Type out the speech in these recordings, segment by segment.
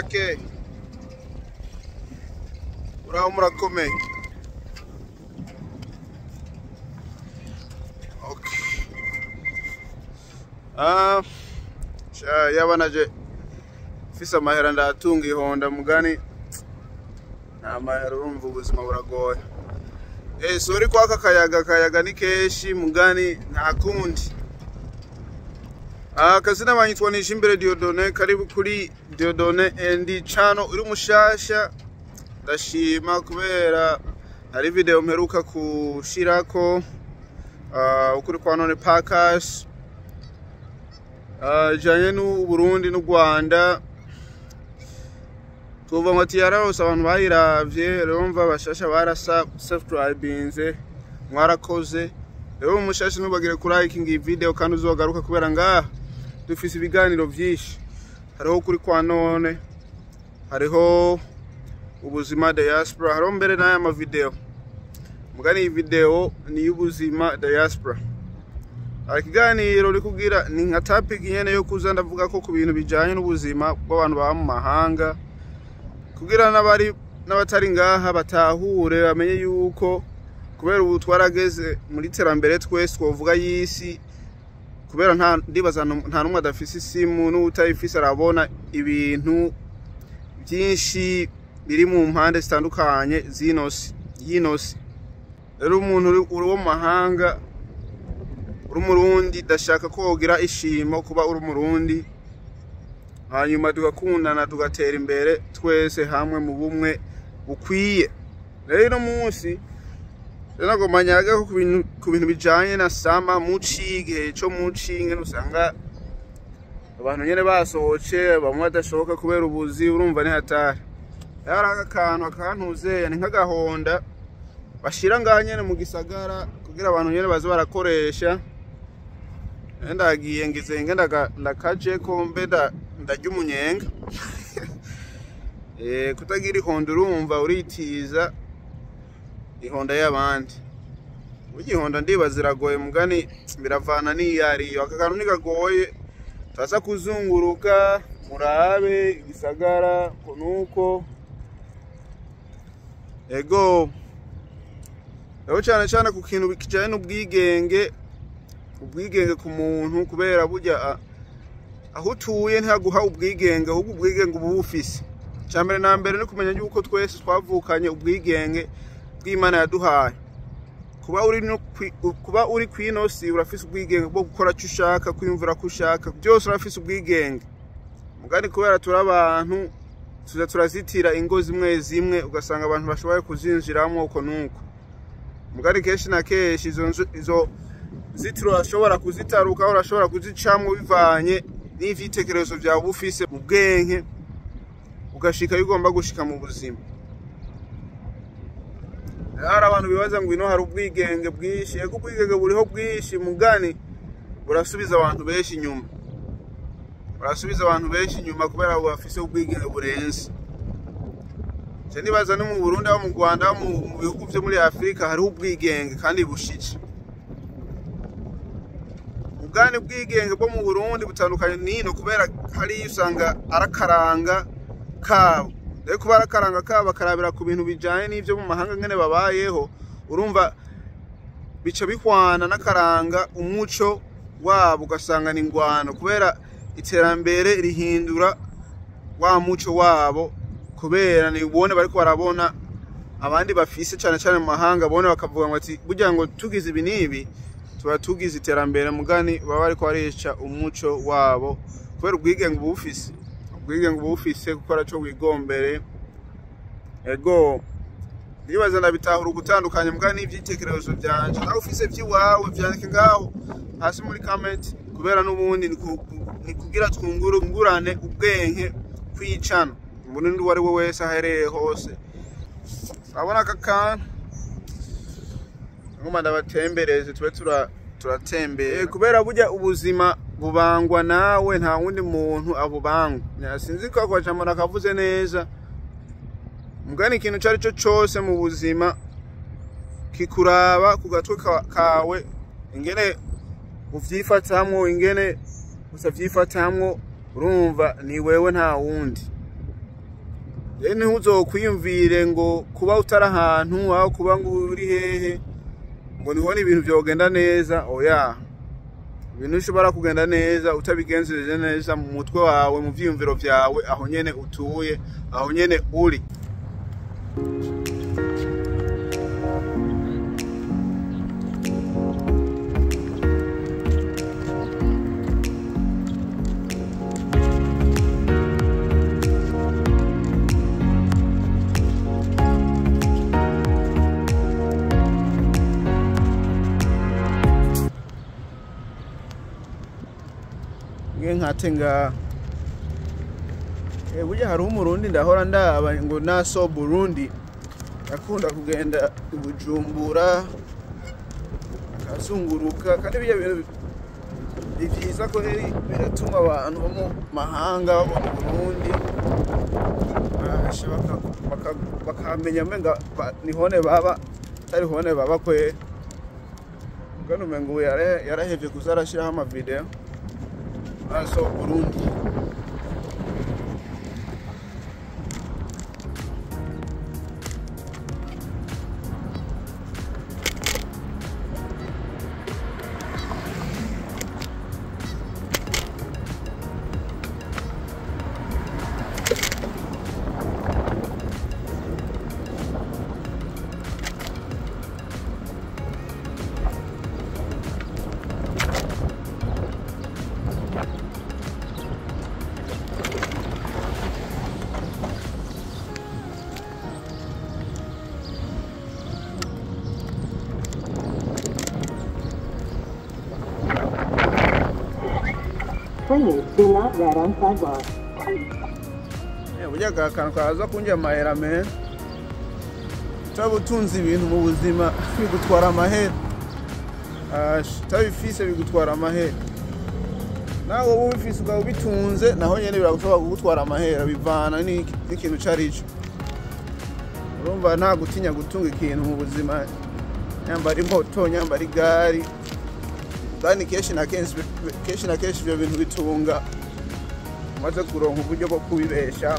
Bwakeye uraho murakomeye. Okay. Ah, sha yaba naje mfise amahera ndatunga ihonda mugani, nta mahera urumva ubuzima buragoye. Sorry kwaka akayaga, akayaga ni kenshi mugani nta kundi. Akazina banyitwa Nishimbere Dieudonné, karibu kuri Dieudonné and channel. Uri mushasha ndashima kubera hari video mperuka kushirako ukuri kwa none podcast ijanye n'u Burundi n'u Rwanda. Tuvuga ngo ati yararose abantu bayiravye, rero mva bashasha barasa subscribinze, mwarakoze. Rero mushasha ntubagire ku liking iyi video kandi uzogaruka kubera ngaha dufise ibiganiro vyinshi. Hariho kuri kwa none, hariho ubuzima diaspora, hariho mbere n'aya ma video. Mugani iyi video ni y'ubuzima diaspora. Ikiganiro uri kugira ni nka topic nyene yo kuza ndavuga ko ku bintu bijanye n'ubuzima bw'abantu baba mu mahanga, kugira n'abari n'abatari ngaha batahure bamenye yuko kubera ubu twarageze muri terambere twese twovuga y'isi, kubera nta ndibaza nta numwe adafise isimu n'utayifise arabona ibintu byinshi biri mu mpande zitandukanye z'inosi y'inosi. Rero umuntu uri wo mu mahanga uri umurundi, ndashaka ko wogira ishimo kuba uri umurundi, hanyuma tugakundana tugatera imbere twese hamwe mu bumwe bukwiye. Rero uno munsi rero nagomba nyage ko ku bintu bijanye na sama muci, igihe co muci nyene usanga abantu nyene basohoce, bamwe badashoboka kubera ubuzi, urumva ni hatari. Rero hari akantu akantuzeya ni nk'agahonda bashira ngaha nyene mu gisagara kugira abantu nyene baze barakoresha. Ndagiye ngize nge ndakajeko mbe ndarya umunyenga. Kutagira ihonda urumva uritiza ihonda y'abandi. Burya ihonda ndibaza iragoye mugani biravana n'iyariyo. Aka kantu ntigagoye, turaza kuzunguruka murabe igisagara kunuko. Ego rero cyane cyane ku kintu kijanye n'ubwigenge, ubwigenge ku muntu, kubera burya aho utuye ntihaguha ubwigenge, ahubwo ubwigenge uba ubufise. Icya mbere na mbere ni kumenya yuko twese twavukanye ubwigenge bw'Imana yaduhaye. Kuba uri kw'ino si urafise ubwigenge bwo gukora icyo ushaka, kwiyumvira ko ushaka, byose urafise ubwigenge. Mugani kubera turi abantu tuza turazitira ingo zimwe zimwe, ugasanga abantu bashoboye kuzinjiramwo uko nuko. Mugani kenshi na kenshi izo zitiro urashobora kuzitaruka, urashobora kuzicamwo bivanye n'ivyitekerezo vyawe uba ufise mu bwenge, ugashika iyo ugomba gushika mu buzima. Hari abantu bibaza ngo ino hari ubwigenge bwinshi, ego ubwigenge buriho bwinshi mugani burasubiza abantu benshi inyuma. Burasubiza abantu benshi inyuma kubera abo bafise ubwigenge burenze. Je nibaza no mu Burundi, aho mu Rwanda, mu bihugu vyo muri Afrika hariho ubwigenge kandi bushitse. Ubwani bwigenge bwo mu Burundi butandukanye nino kubera hari usanga arakaranga kabo. Rero kuba arakaranga kabo bakarabira ku bintu bijanye n'ivyo mu mahanga ngene babayeho, urumva bica bihwana n'akaranga umuco wabo, ugasanga ni ingwano kubera iterambere rihindura wa muco wabo, kubera ni ubone bariko barabona abandi bafise cane cane mu mahanga, bone bakavuga ngo ati burya ngo tugize ibi n'ibi tuba tugize iterambere, mugani baba bariko barica umuco wabo kubera ubwigenge uba ufise. Ubwigenge uba ufise gukora co wigombere. Ego ndibaza ndabitahura ugutandukanya mugani n'ivyitekerezo vyanje. Nawe ufise vy'iwawe vyandike ngaho hasi muri comment, kubera n'ubundi ni kugira twungurane ubwenge kwicana. Umurundi uwo ari we wese ahereye hose. Urabona aka kantu ngoma ndabatembereze tube turatembera. Kubera burya ubuzima bubangwa nawe, nta wundi muntu abubangwa. Sinzi ko ako jambo nakavuze neza. Mugani ikintu cari co cose mu buzima kikuraba ku gatwe kawe, ingene uvyifatamwo, ingene utavyifatamwo, urumva ni wewe nta wundi. Rero ntuzokwiyumvire ngo kuba utari ahantu aho kuba ngo uri hehe ngo nibone ibintu vyogenda neza. Oya, ibintu bishobora kugenda neza utabigenzereje neza mu mutwe wawe, mu vyiyumviro vyawe, aho nyene utuye, aho nyene uri. Nkatenga burya hari umurundi ndahora ndaba ngo naso Burundi akunda kugenda Bujumbura akazunguruka, kandi bijya bintu ni vyiza ko biratuma abantu bo mu mahanga babona Burundi bakamenya umenga nihone baba atari hone baba kwe. Mbwa umenga ubu yarahevye kuza arashiraho amavideo aso Burundi. Please do not ride on sidewalk. Burya akantu kaza kunjya amahera me utabutunze ibintu mu buzima bigutwara amahera, utabifise bigutwara amahera, nawe wowe ubifise ukaba ubitunze naho nyene biragushobora kugutwara amahera, bivana n'ikintu carico. Urumva nta gutinya gutunga ikintu mu buzima, nyamba ari moto, nyamba ari igari, kandi kenshi na kenshi ivyo bintu bitunga umaze kuronka uburyo bwo kubibesha.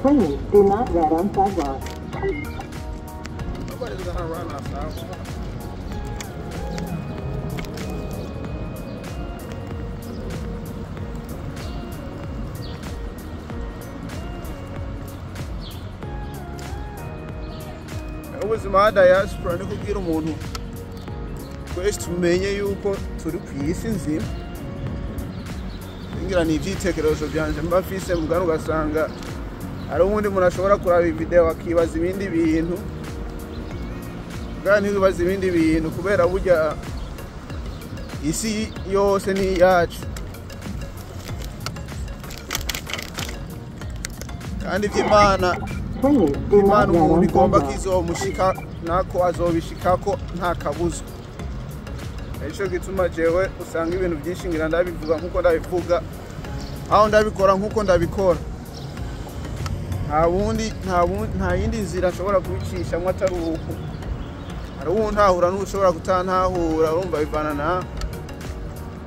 Please do not ride on sidewalk. Nobody's gonna run us out. Ubuzima diaspora ni kubwira umuntu twese tumenye yuko turi ku isi nzima. Ngira ni ivyitekerezo vyanje mba mfise, mugabo ugasanga hari uwundi muntu ashobora kuraba video akibaza ibindi bintu, kandi ntibibaza ibindi bintu kubera burya isi yose ni iyacu, kandi ivy'Imana Imana umuntu igomba kizomushika nako azobishikako nta kabuza. Nico gituma jewe usanga ibintu byinshi ngira ndabivuga nkuko ndabivuga, aho ndabikora nkuko ndabikora. Nta yindi nzira nshobora kubicishamo atari uko. Hari uwo ntahura n'ushobora kutantahura, urumva bivana na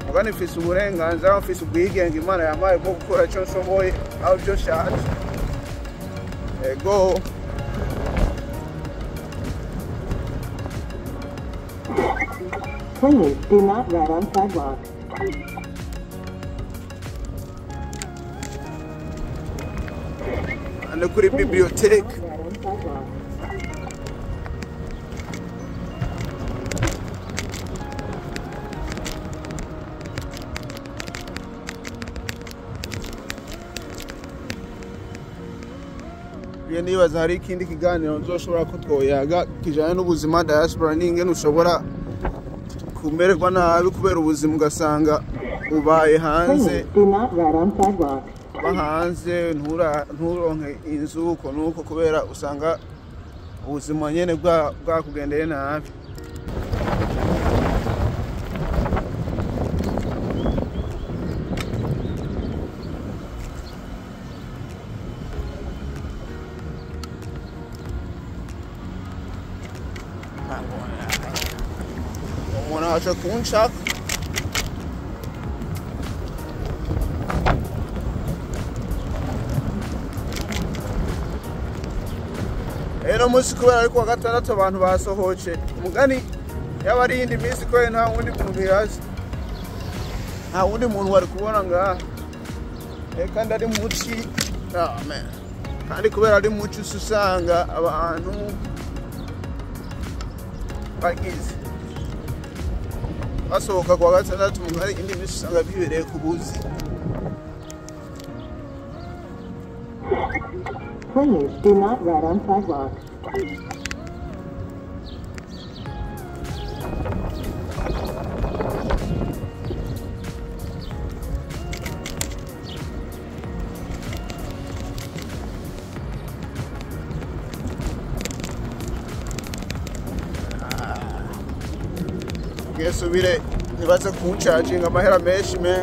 mugani. Mfise uburenganzira, mfise ubwigenge Imana yampaye bwo gukora ico nshoboye aho ibyo nshatse. Ego. Please do not ride on sidewalk. Hano kuri bibliothèque. Nibaza hari ikindi kiganiro nzoshobora ko twoyaga kijanye n'ubuzima diaspora n'ingene ushobora kumererwa nabi kubera ubuzima, ugasanga ubaye hanze, hanze nturonke inzu uko nuko kubera usanga ubuzima nyene bwakugendeye nabi. Umuntu aje kunshaka. Ino munsi kubera ari kuwa gatandatu abantu basohoce umugani yaba ari iyindi minsi kubera nta wundi muntu yaje, nta wundi muntu wari kubona ngaha. Kandi ari muci, amen. Kandi kubera ari muci usanga abantu bagize basohoka kuwa gatandatu, mugari indi minsi usanga bibereye ku buzi. Please do not ride on sidewalk. Ngesubire ntibaze kuncaginga amahera menshi me.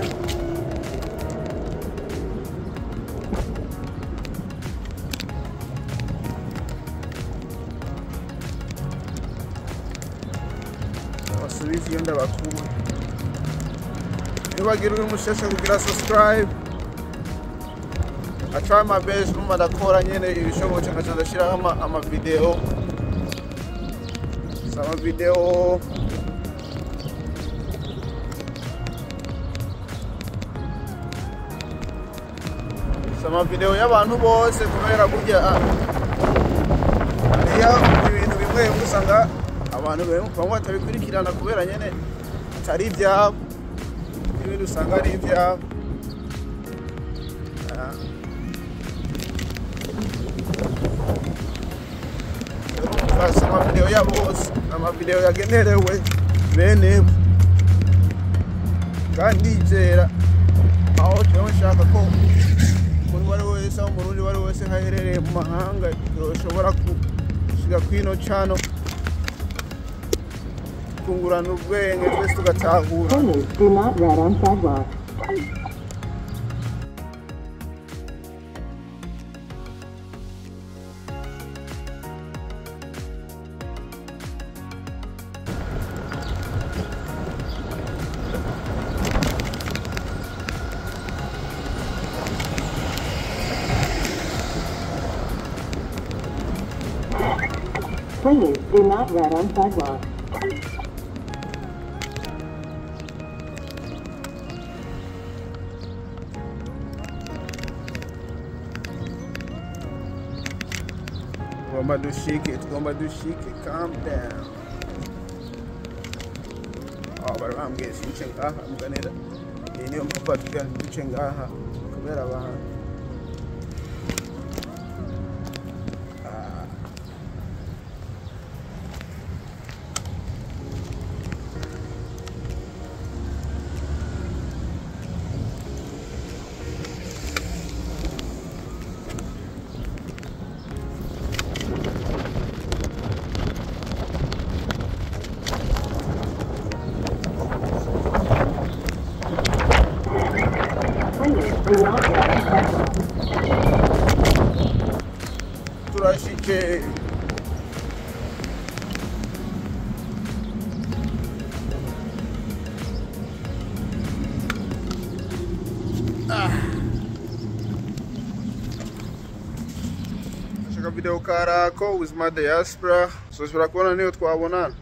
Basubize iyo ndabakuye. Nibagira uri mushasha kugira subscribe. I try my best, numva ndakora nyene ibishobotse nkaca ndashiraho ama video. Ama video sama video y'abantu bose kubera burya hariya ibintu bimwe usanga abantu bamwe batabikurikirana kubera nyene atari ivyabo, ibintu usanga ari ivyabo. Ama video ya bose, ama video yagenerewe bene kandi ndizera aho jewe nshaka ko umuntu wari wese aho Umurundi wari wese aherereye mu mahanga yoshobora gushika kwino cano kungurana ubwenge twese tugatahura. Please do not ride on sidewalk. Please do not ride on sidewalk. Tugomba dushike, calm down. Oh, bari bambwiye since ngaha muganira. Iyi niyo mpamvu batubwira ntiduce ngaha kubera abantu. Turashike. Ashaka video karako ubuzima diaspora, sosubira kubona niyo twabonana.